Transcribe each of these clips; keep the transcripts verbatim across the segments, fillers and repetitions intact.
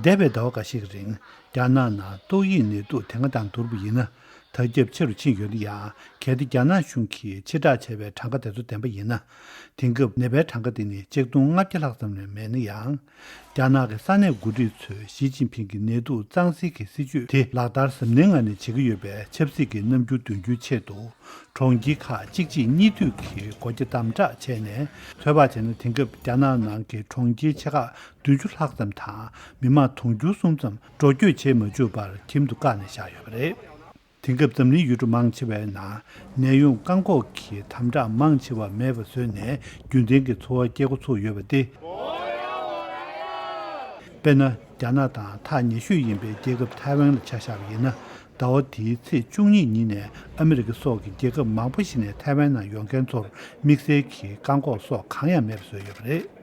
འདས་པའི་ཟླ་བ་འགའ་ཤས་ཀྱི་རིང་རྒྱ་ནག་ནང་ཏོག་དབྱིབས་ནད་དུག་དེ་སྔ་དང་བསྡུར་བ་ཡིན་ན་དར་ཁྱབ་ཆེ་རུ་ཕྱིན་ཡོད་ན་ཡང་། གལ་ཏེ་རྒྱ་ནག་གཞུང་གིས་ཕྱིར་བསྒྲགས་བྱས་པའི་གྲངས་ཀ་དེ་ཚོ་བདེན་པ་ཡིན་ན། དེང་སྐབས་ནད་པའི་གྲངས་ཀ་དེ་ནི་ཆིག་སྟོང་ལྔ་བརྒྱ་ལྷག་ཙམ་ལས་མེད་ན་ཡང་། རྒྱ་ནག་གི་ས་གནས་འགོ་ཁྲིད་ཚོས་ཞི་ཅིན་ཕིང་གི་ནད་དུག་གཙང་སེལ་གྱི་སྲིད་ཇུས་དེ་ལག་བསྟར་གཟབ་ནན་ངང་ནས་བྱེད་ཀྱི་ཡོད་པའི་ཆབ་སྲིད་ཀྱི་རྣམ་འགྱུར་འདོན་རྒྱུའི་ཆེད་དུ། གྲོང་ཁྱེར་ཁག་གཅིག་གཅིག་གཉིས་བསྡུས་ཀྱི་སྒོ་རྒྱ་དམ་དྲག་བྱས་ནས། ཚོད་དཔག་བྱས་ན་དེང་སྐབས་རྒྱ་ནག་ནང་གི་གྲོང་ཁྱེར་ཆེ་ཁག་བདུན་ཅུ་ལྷག་ཙམ་དང་མི་མང་དུང་ཕྱུར་གསུམ་ཙམ་འགྲོ་སྐྱོད་བྱེད་མ་བཅུག་པར་ཁྱིམ་དུ་བཀག་ནས་བཞག་ཡོད་པ་རེད། དེང་སྐབས་འཛམ་གླིང་ཡུལ་གྲུ་མང་ཆེ་བའི་ནང་ནད་ཡོང་བཀག་འགོག་གི་དམ་དྲག་མང་ཆེ་བ་མེད་པ་བཟོས་ནས་རྒྱུན་ལྡན་གྱི་འཚོ་བ་སྐྱེལ་འགོ་ཚུགས་ཡོད་པ་སྟེ། དཔེར་ན། རྒྱ་ནག་དང་ཐག་ཉེ་ཤོས་ཡིན་པའི་རྒྱལ་ཁབ་ཐའེ་ཝན་ལ་ཆ་བཞག་པ་ཡིན་ན། ཟླ་བ་འདིའི་ཚེས་བཅུ་གཉིས་ཉིན་ནས་ཨ་མི་རི་ཀ་སོགས་ཀྱི་རྒྱལ་ཁབ་མང་པོ་ཞིག་ནས་ཐའེ་ཝན་ནང་ཡོང་མཁན་ཚོར་དམིགས་བསལ་གྱི་བཀག་འགོག་སོགས་གང་ཡང་མེད་པ་བཟོས་ཡོད་པ་རེད།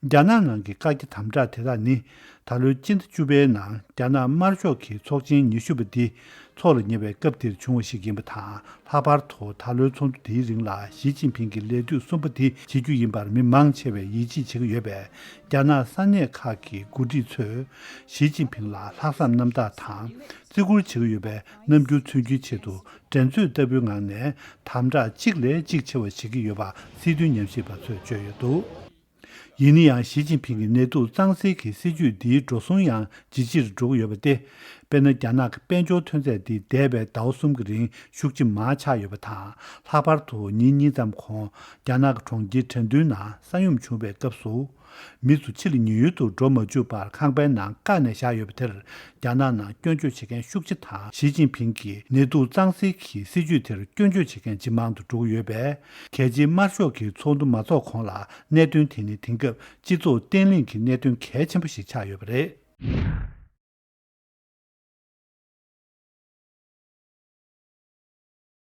རྒྱ་ནག་ནང་གི་བཀག་རྒྱ་དམ་དྲག་དེ་དག་ནི། ད་ལོའི་སྤྱི་ཟླ་བཅུ་པའི་ནང་རྒྱ་ནག་དམར་ཤོག་གི་ཚོགས་ཆེན་ཉི་ཤུ་པ་འདི་འཚོགས་ལ་ཉེ་བའི་སྐབས་འདིར་བྱུང་བ་ཞིག་ཡིན་པ་དང་། ལྷག་པར་དུ་ད་ལོའི་ཚོགས་འདུ་འདིའི་རིང་ལ་ཞི་ཅིན་ཕིང་གི་ལས་དུས་གསུམ་པ་འདི་བྱེད་རྒྱུ་ཡིན་པར་མི་མང་ཆེ་བས་ཡིད་ཆེས་བྱེད་ཀྱི་ཡོད་པས། རྒྱ་ནག་ས་གནས་ཁག་གི་འགོ་ཁྲིད་ཚོས་ཞི་ཅིན་ཕིང་ལ་ལྷག་བསམ་རྣམ་དག་དང་བརྩི་བཀུར་བྱེད་ཀྱི་ཡོད་པའི་རྣམ་འགྱུར་མཚོན་རྒྱུའི་ཆེད་དུ། འགྲན་རྩོད་ལྟ་བུའི་ངང་ནས་དམ་དྲག་གཅིག་ལས་གཅིག་ཆེ་བ་བྱེད་ཀྱི་ཡོད་པ་སྲིད་དོན་ཉམས་ཞིབ་པ་ཚོས་བརྗོད་ཡོད་འདུག་ཡིན་ན་ཡང་། ཞི་ཅིན་ཕིང་གི་ནད་དུག་གཙང་སེལ་གྱི་སྲིད་ཇུས་འདིའི་འགྲོ་སོང་ཡང་ཇེ་ཆེར་འགྲོ་གི་ཡོད་པ་སྟེ། དཔེར་ན། རྒྱ་ནག་གི་དཔལ་འབྱོར་ཐོན་རྫས་འདི་འདས་པའི་ཟླ་བ་གསུམ་གྱི་རིང་ཤུགས་ཆེ་མར་ཆག་ཡོད་པ་དང་། ལྷག་པར་དུ་ཉིན་གཉིས་ཙམ་གོང་རྒྱ་ནག་གི་གྲོང་ཁྱེར་ཁྲེང་ཏུའུ་ནང་ས་ཡོམ་བྱུང་བའི་སྐབས་སུ། མི་ཚོ་ཕྱི་ལ་ཉེན་གཡོལ་དུ་འགྲོ་མ་བཅུག་པར་ཁང་པའི་ནང་བཀག་ནས་བཞག་ཡོད་པ་དེར། རྒྱ་ནག་ནང་སྐྱོན་བརྗོད་བྱེད་མཁན་ཤུགས་ཆེ་དང་། ཞི་ཅིན་ཕིང་གི་ནད་དུག་གཙང་སེལ་གྱི་སྲིད་ཇུས་དེར་སྐྱོན་བརྗོད་བྱེད་མཁན་ཇེ་མང་དུ་འགྲོ་གི་ཡོད་པས། གལ་ཆེའི་དམར་ཤོག་གི་ཚོགས་འདུ་མ་འཚོགས་གོང་ལ་གནད་དོན་དེ་ནི་དེང་སྐབས་སྤྱི་ཚོགས་བརྟན་ལྷིང་གི་གནད་དོན་གལ་ཆེན་པོ་ཞིག་ཆགས་ཡོད་པ་རེད།